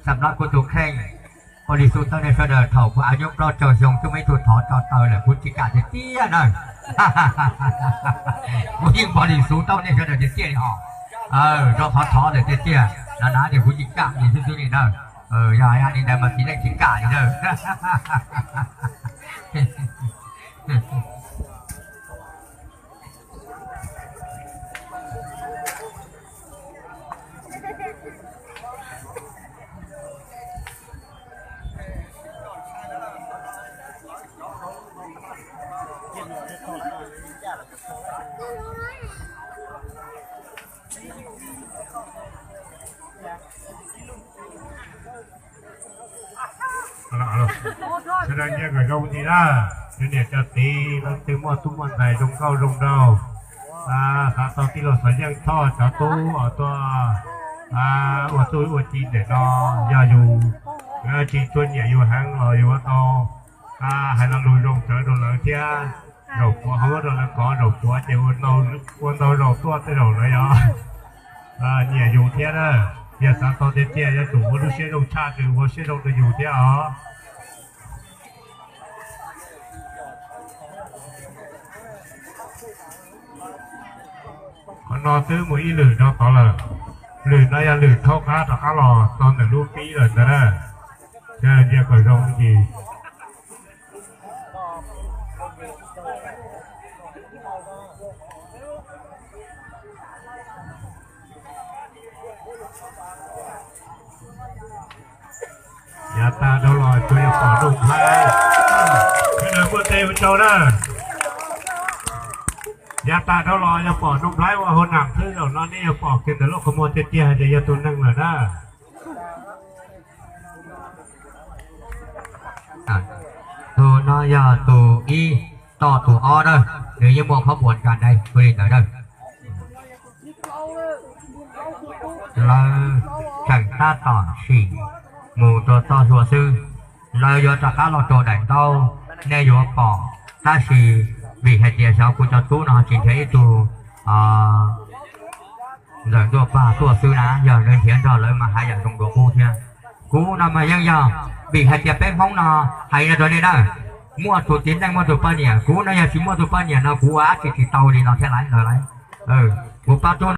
Xam nab kuv tus kheej, Pov Lis Xu Tauj nej sawv daws thaum kuv av nyob plaub caug xyoo twb muaj ib tug thov tso taw lawm kuv tsis kam tiag tiag na. Kuv yeej Pov Lis Xu Tauj nej sawv daws tiag tiag li os. Rau qhov thov lawm tiag tiag no na ces kuv tsis kam li xwb xwb li na. Yog li ntawd mas txiv neej tsis kam li na. Sawv daws nyiaj kom zoo ntsis na, cov niam cov txiv leej twg muaj tub muaj ntxhais zoo nkauj zoo nraug, xav tau tij laug Xov Yeej Thoj cov tub uas tuaj ua txuj ua ci ntawm no, yog yus tsis tuaj nyiam yus heev los yus ua tau hais lo lus zoo tsawv rau lawv thiab, zaum puav ho muab rau lawv kov, zaum puav ces ua ntau zaus tuaj tej zaum lawv yog nyiam yus thiab na. Yog xav tau tiag tiag yuav tsum ua lub siab zoo tshaj, ua siab zoo rau yus thiab os. Qhov no twb mus ib lwm rau tod lawm. Lwm no yog lwm thaub qab rov qab los txog ntawm lub pib lawm ntag na. Nyiaj kom zoo ntsis. Yav tas dhau los tsuas yog pom Nuj Nplhaib, sawv daws muaj tes ua tsaug na. Yav tas dhau los yog pom Nuj Nplhaib ua hauv nam xwb, zaum no nej yuav pom kiag ntawm lub qhov muag tiag tiag hais tias yog tus neeg lawm na. Tus no yog tus ib, tos tus ob na, nws yeej muaj qhov muag nkas dai ua li ntawd na. Lawv tseem tab tom sim mus rau txoj hlua xwb, lawv yuav rov qab los rau daim ntaub, nej yuav pom, tab sis vim hais tias xyov kuv cov tub no tsis nrhiav ib tug ntxawm ntuaj pag tuaj xwb na, yog nrhiav nrog lawv mas haj yam zoo dua qub thiab. Kuv no mas yeej yog, vim hais tias peb Hmoob no hais no rau nej na, muaj tus txiv neej muaj tus poj niam, kuv no yog tsis muaj tus poj niam no kuv ua dab tsi tsis tau li no thiab lauj. Kuv pab tub